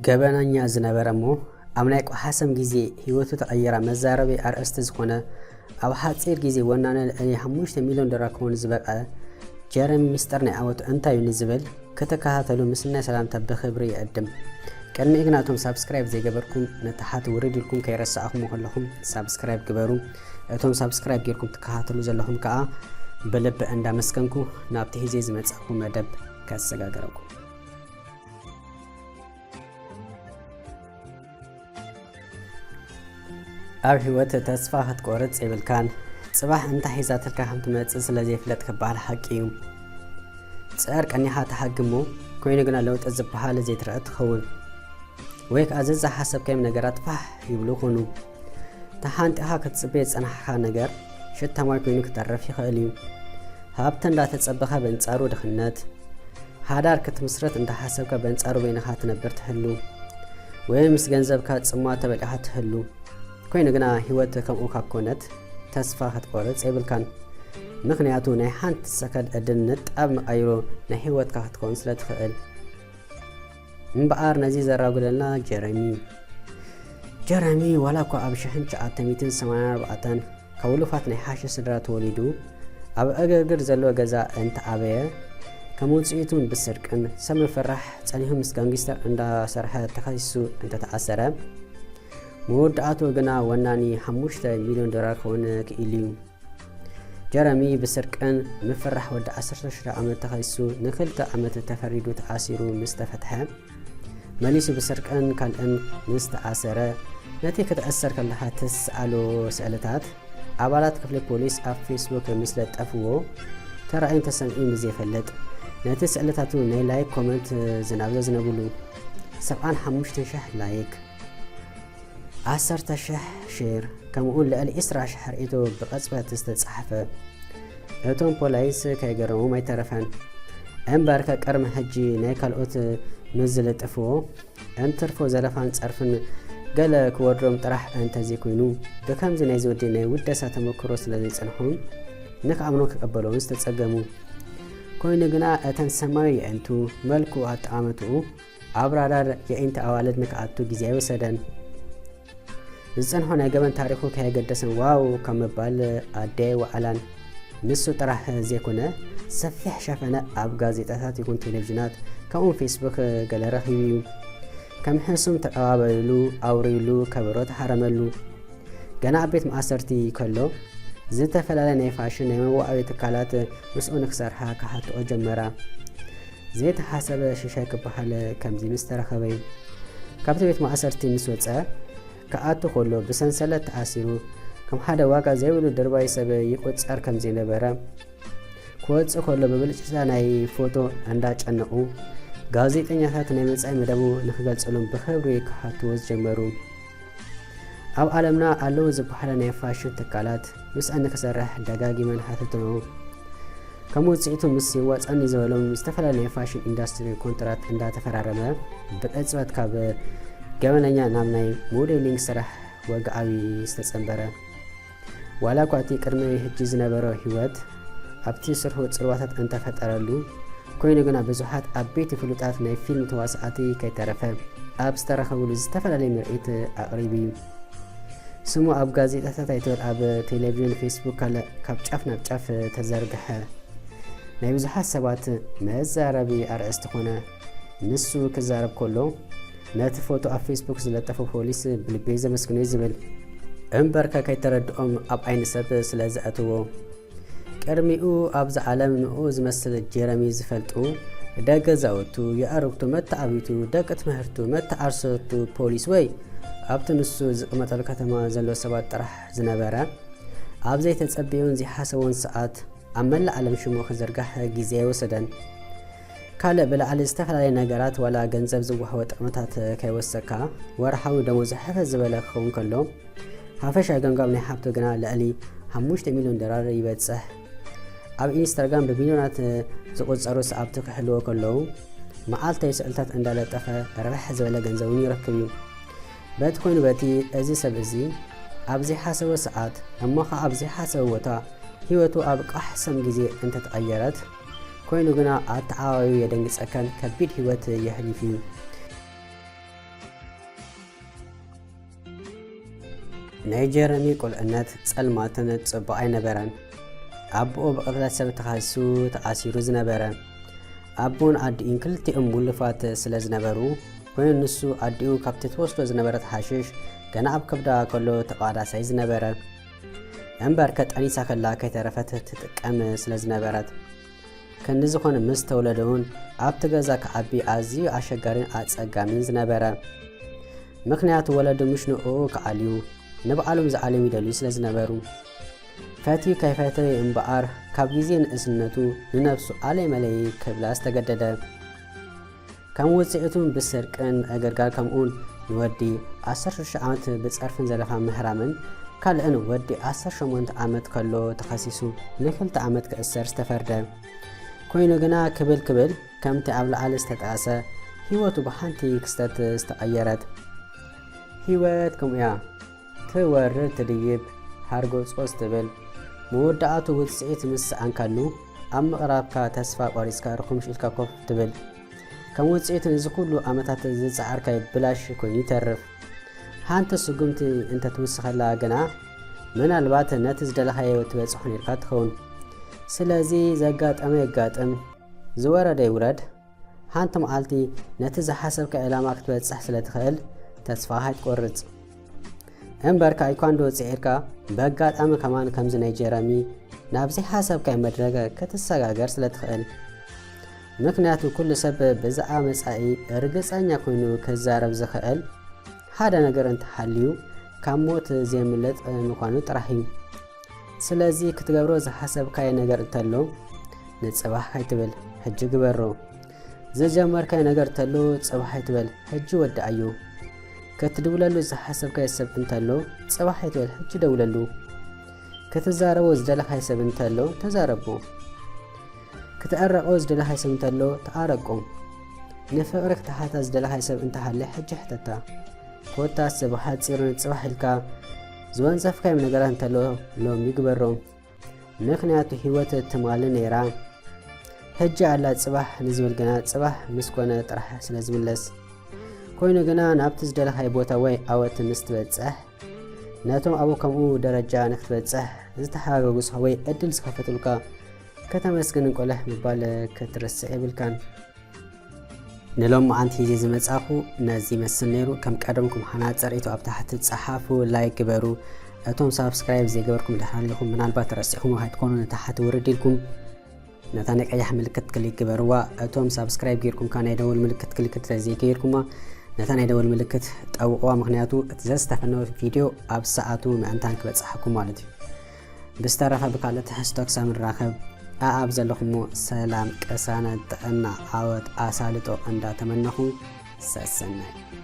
ገበነኛ ዝነበረ እሞ ኣብ ናይ ቆሓሰም ግዜ ህይወቱ ተቐይራ መዛረቢ ኣርእስቲ ዝኾነ፣ ኣብ ሓጺር ግዜ ወናኒ ልዕሊ ሓሙሽተ ሚልዮን ዶላር ክኾን ዝበቕዐ ጀረሚ ሚስጥር ናይ ዓወቱ እንታይ እዩ ንዝብል ክትከታተሉ ምስናይ ሰላምታ ብኽብሪ ይዕድም። ቅድሚኡ ግና እቶም ሳብስክራይብ ዘይገበርኩም ንታሕቲ ውርድ ኢልኩም ከይረሳዕኹሞ ከለኹም ሳብስክራይብ ግበሩ። እቶም ሳብስክራይብ ጌርኩም ትከታተሉ ዘለኹም ከኣ ብልቢ እንዳመስገንኩ ናብቲ ሒዘ ዝመጻኹ መደብ ከሰጋግረኩም። ኣብ ህይወት ተስፋ ክትቆርጽ የብልካን። ጽባሕ እንታይ ሒዛትልካ ከም ትመጽእ ስለ ዘይፍለጥ ክበሃል ሓቂ እዩ። ጽዕር ቀኒኻ ትሓግሞ፣ ኮይኑ ግና ለውጢ ዝበሃል ዘይትረአ ትኸውን። ወይ ከኣ ዘዝሓሰብካዮም ነገራት ፋሕ ይብሉ ኹኑ። ተሓንጢኻ ክትጽበዮ ዝጸናሕካ ነገር ሽታ ማይ ኮይኑ ክተርፍ ይኽእል እዩ። ሃብቲ እንዳተጸበኻ በንጻሩ ድኽነት። ሓዳር ክትምስርት እንዳሓሰብካ በንጻሩ በይንኻ ትነብር ትህሉ። ወይ ምስ ገንዘብካ ጽምዋ ተበሊዕኻ ትህሉ። ኮይኑ ግና ህይወት ከምኡ ካብ ኮነት ተስፋ ክትቆርጽ የብልካን። ምኽንያቱ ናይ ሓንቲ ሰከንድ ዕድል ንጣብ መቓይሮ ናይ ህይወትካ ክትከውን ስለ ትኽእል። እምበኣር ነዚ ዘራጉደልና ጀረሚ እዩ። ጀረሚ ዋላ እኳ ኣብ ሽሕን ትሽዓተ ሚእትን ሰማንያን ኣርባዕተን ካብ ውሉፋት ናይ ሓሸ ስድራ ተወሊዱ ኣብ ዕግርግር ዘለዎ ገዛ እንተዓበየ፣ ከም ውጽኢቱን ብስርቅን ሰብ ምፍራሕ ጸኒሑ ምስ ጋንጊስተር እንዳሰርሐ ተኸሲሱ እንተተኣሰረ፣ መወዳእቱ ግና ወናኒ ሓሙሽተ ሚልዮን ዶላር ክኸውን ክኢሉ እዩ። ጀረሚ ብስርቅን ምፍራሕ ወዲ ዓሰርተ ሽዱሽተ ዓመት ተኸሲሱ ንክልተ ዓመት ተፈሪዱ ተኣሲሩ ምስ ተፈትሐ፣ መሊሱ ብስርቅን ካልእን ምስ ተኣሰረ፣ ነቲ ክትእሰር ከለኻ ትስኣሎ ስእልታት ኣባላት ክፍሊ ፖሊስ ኣብ ፌስቡክ ምስ ለጠፍዎ ተራእዩን ተሰሚዑ ምስ ዘይፈልጥ፣ ነቲ ስእልታቱ ናይ ላይክ ኮመንት ዝናብ ዘዝነብሉ ሰብዓን ሓሙሽተን ሽሕ ላይክ፣ ዓሰርተ ሽሕ ሼር፣ ከምኡውን ልዕሊ ዕስራ ሽሕ ርእይቶ ብቕጽበት ዝተጻሕፈ፣ እቶም ፖሊስ ከይገረሞም ኣይተረፈን። እምበርከ ቅድሚ ሕጂ ናይ ካልኦት ምስ ዝልጥፍዎ፣ እንትርፎ ዘለፋን ጸርፍን ገለ ክወርዶም ጥራሕ እንተዘይኮይኑ፣ ብከምዚ ናይዚ ወዲ ናይ ውደሳ ተመክሮ ስለ ዘይጸንሖም፣ ንክኣምኖ ክቀበሎን ዝተጸገሙ። ኮይኑ ግና እተን ሰማያዊ የእንቱ፣ መልክዑ፣ ኣጠማምትኡ፣ ኣብ ራዳር የዒንቲ ኣዋልድ ንክኣቱ ግዜ ኣይወሰደን። ዝጸንሖ ናይ ገበን ታሪኹ ከየገደሰን ዋው ካብ ምባል ኣደ ኣይወዓላን። ንሱ ጥራሕ ዘይኮነ፣ ሰፊሕ ሸፈነ ኣብ ጋዜጣታት ይኹን ቴሌቪዥናት፣ ከምኡውን ፌስቡክ ገለ ረኺቡ እዩ። ከም ሕሱም ተቐባበልሉ፣ ኣውርዩሉ፣ ከበሮ ተሃረመሉ። ገና ኣብ ቤት ማእሰርቲ ከሎ፣ ዝተፈላለያ ናይ ፋሽን ናይ መዋዕቢ ትካላት ምስኡ ንክሰርሓ ክሓትኦ ጀመራ። ዘይተሓሰበ ሽሻይ ክበሃል ከምዚ ምስ ተረኸበ እዩ። ካብቲ ቤት ማእሰርቲ ምስ ወጸ፣ ክኣቱ ከሎ ብሰንሰለት ተኣሲሩ፣ ከም ሓደ ዋጋ ዘይብሉ ድርባይ ሰብ ይቁጸር ከም ዘይነበረ፣ ክወጽእ ከሎ ብብልጭታ ናይ ፎቶ እንዳጨነቑ፣ ጋዜጠኛታት ናይ መጻኢ መደቡ ንክገልጽሎም ብኽብሪ ክሓትዎ ዝጀመሩ። ኣብ ዓለምና ኣለዉ ዝበሃሉ ናይ ፋሽን ትካላት ምስኣ ንክሰርሕ ደጋጊመን ሓተትንኦ። ከም ውጽኢቱ ምስ ይዋጻኒ ዝበሎም ዝተፈላለዩ ናይ ፋሽን ኢንዳስትሪ ኮንትራት እንዳተፈራረመ ብቅጽበት ካብ ገበነኛ ናብ ናይ ሞዴሊንግ ስራሕ ወግዓዊ ዝተጸንበረ። ዋላ እኳ እቲ ቅድሚ ሕጂ ዝነበሮ ህይወት ኣብቲ ስርሑ ጽልዋታት እንተፈጠረሉ፣ ኮይኑ ግና ብዙሓት ዓበይቲ ፍሉጣት ናይ ፊልም ተዋሳእቲ ከይተረፈ ኣብ ዝተረኸብሉ ዝተፈላለየ ምርኢት ኣቕሪቡ እዩ። ስሙ ኣብ ጋዜጣታት ኣይትበል ኣብ ቴሌቪዥን፣ ፌስቡክ ካልእ ካብ ጫፍ ናብ ጫፍ ተዘርግሐ። ናይ ብዙሓት ሰባት መዛረቢ ኣርእስቲ ኮነ። ንሱ ክዛረብ ከሎ ነቲ ፎቶ ኣብ ፌስቡክ ዝለጠፎ ፖሊስ ብልበይ ዘመስግኖ እዩ ዝብል። እምበርከ ከይተረድኦም ኣብ ዓይኒ ሰብ ስለ ዘእትዎ። ቅድሚኡ ኣብዚ ዓለም ንኡ ዝመስል ጀረሚ ዝፈልጡ ደገዛውቱ፣ የዕሩኽቱ፣ መተዓብይቱ፣ ደቂ ትምህርቱ፣ መተዓርሰቱ፣ ፖሊስ ወይ ኣብቲ ንሱ ዝቕመጠሉ ከተማ ዘለዉ ሰባት ጥራሕ ዝነበረ፣ ኣብ ዘይተጸበዮን ዘይሓሰቦን ሰዓት ኣብ መላእ ዓለም ሽሙ ክዝርጋሕ ግዜ ኣይወሰደን። ካልእ ብላዕሊ ዝተፈላለየ ነገራት ዋላ ገንዘብ ዝወሃቦ ጥቕምታት ከይወሰካ ወርሓዊ ደሞዙ ሕፍር ዝበለ ክኸውን ከሎ፣ ሓፈሻዊ ገምጋም ናይ ሃብቱ ግና ልዕሊ ሓሙሽተ ሚልዮን ዶላር ይበጽሕ። ኣብ ኢንስታግራም ብሚልዮናት ዝቑጸሩ ሰዓብቲ ክሕልዎ ከለዉ፣ መዓልታዊ ስእልታት እንዳለጠፈ ርብሕ ዝበለ ገንዘብ እውን ይረክብ እዩ። በቲ ኮይኑ በቲ፣ እዚ ሰብ እዚ ኣብ ዘይሓሰቦ ሰዓት እሞ ኸዓ ኣብ ዘይሓሰቦ ቦታ ህይወቱ ኣብ ቃሕሰም ግዜ እንተተቐየረት፣ ኮይኑ ግና ኣተዓባቢኡ የደንግጸካን ከቢድ ህይወት የሕሊፍ እዩ። ናይ ጀረሚ ቁልዕነት ጸልማትን ጽቡቕ ኣይነበረን። ኣቦኡ ብቕትለት ሰብ ተኻሲሱ ተኣሲሩ ዝነበረ። ኣቦን ኣዲኡን ክልቲኦም ውሉፋት ስለ ዝነበሩ፣ ኮይኑ ንሱ ኣዲኡ ካብቲ ትወስዶ ዝነበረት ሓሽሽ ገና ኣብ ከብዳ ከሎ ተቓዳሳይ ዝነበረ። እምበርከ ጠኒሳ ከላ ከይተረፈት ትጥቀም ስለ ዝነበረት። ክንዲ ዝኾነ ምስ ተወለደ እውን ኣብቲ ገዛ ክዓቢ ኣዝዩ ኣሸጋሪን ኣጸጋሚን ዝነበረ። ምኽንያቱ ወለዱ ምሽ ንዕኡ ክኣልዩ ንባዕሎም ዝኣልዮም ይደልዩ ስለ ዝነበሩ። ፈትዩ ከይፈተየ እምበኣር ካብ ግዜ ንእስነቱ ንነብሱ ኣለይ መለይ ክብላ ዝተገደደ። ከም ውጽኢቱን ብስርቅን ምዕግርጋር ከምኡውን ንወዲ ዓሰርተ ሽዱሽተ ዓመት ብጸርፍን ዘለፋ ምህራምን ካልእን ወዲ ዓሰርተ ሸሞንተ ዓመት ከሎ ተኸሲሱ ንክልተ ዓመት ክእሰር ዝተፈርደ ኮይኑ ግና ክብል ክብል ከምቲ ኣብ ላዕሊ ዝተጠቐሰ ህይወቱ ብሓንቲ ክስተት ዝተቐየረት። ህይወት ከምኡ እያ። ትወርድ ትድይብ፣ ሃርጎጾስ ትብል። መወዳእቱ ውጽኢት ምስ ሰኣንካሉ ኣብ ምቕራብካ ተስፋ ቆሪጽካ ርኹምሽ ኢልካ ኮፍ ትብል። ከም ውጽኢት ንዚ ኩሉ ዓመታት ዝጸዓርካዮ ብላሽ ኮይኑ ይተርፍ። ሓንቲ ስጉምቲ እንተ ትውስኸላ ግና ምናልባት ነቲ ዝደለኻዮ ትበጽሖ ነርካ ትኸውን። ስለዚ ዘጋጠመ የጋጥም፣ ዝወረደ ይውረድ። ሓንቲ መዓልቲ ነቲ ዝሓሰብካ ዕላማ ክትበጽሕ ስለ ትኽእል ተስፋ ኣይትቆርጽ። እምበር ካይኳንዶ ጽዒርካ ብኣጋጣሚ ከማን ከምዚ ናይ ጀረሚ ናብ ዘይሓሰብካዮ መድረክ ክትሰጋገር ስለ ትኽእል። ምኽንያቱ ኩሉ ሰብ ብዛዕባ መጻኢ ርግጸኛ ኮይኑ ክዛረብ ዝኽእል ሓደ ነገር እንተሃልዩ ካብ ሞት ዘየምልጥ ምዃኑ ጥራሕ እዩ። ስለዚ ክትገብሮ ዝሓሰብካዮ ነገር እንተሎ ንጽባሕ ኣይትበል፣ ሕጂ ግበሮ። ዝጀመርካዮ ነገር እንተሎ ጽባሕ ኣይትበል፣ ሕጂ ወድኣዮ። ክትድውለሉ ዝሓሰብካዮ ሰብ እንተሎ ጽባሕ ኣይትበል፣ ሕጂ ደውለሉ። ክትዛረቦ ዝደለኻዮ ሰብ እንተሎ ተዛረቦ። ክትዕረቆ ዝደለኻዮ ሰብ እንተሎ ተዓረቆ። ንፍቕሪ ክትሓታ ዝደለኻዮ ሰብ እንተሃልዩ ሕጂ ሕተታ። ኮታስ ብሓጺሩ ንጽባሕ ኢልካ ዝወንዘፍካዮም ነገራት እንተሎ ሎሚ ግበሮም። ምኽንያቱ ህይወት ትማሊ ነይራ፣ ሕጂ ኣላ። ጽባሕ ንዝብል ግና ጽባሕ ምስ ኮነ ጥራሕ ስለ ዝምለስ። ኮይኑ ግና ናብቲ ዝደለኻዮ ቦታ ወይ ዓወት ምስ ትበጽሕ ነቶም ኣብኡ ከምኡ ደረጃ ንክትበጽሕ ዝተሓጋገዙኻ ወይ ዕድል ዝኸፈቱልካ ከተመስግን እንቆልሕ ምባል ክትርስዕ የብልካን። ንሎማዓንቲ ሒዜ ዝመጻኹ ነዚ ይመስል ነይሩ። ከም ቀደምኩም ሓናጽር ኢቶ ኣብ ታሕቲ ጸሓፉ፣ ላይክ ግበሩ። እቶም ሳብስክራይብ ዘይገበርኩም ድሓር ኣለኹም ምናልባት ረሲዕኹም ከይትኮኑ ንታሕቲ ውርድ ኢልኩም ነታ ናይ ቀያሕ ምልክት ክሊክ ግበርዋ። እቶም ሳብስክራይብ ጌርኩም ከኣ ናይ ደወል ምልክት ክሊክ እንተ ዘይገይርኩማ ነታ ናይ ደወል ምልክት ጠውቕዋ፣ ምኽንያቱ እቲ ዘዝተፈነወ ቪድዮ ኣብ ሰዓቱ ምእንታን ክበጽሓኩም ማለት እዩ። ብዝተረፈ ብካልእ ትሕዝቶ ክሳብ ንራኸብ ኣኣብ ዘለኹሞ ሰላም፣ ቅሳነት፣ ጥዕና፣ ዓወት፣ ኣሳልጦ እንዳተመነኹ ሰሰናይ።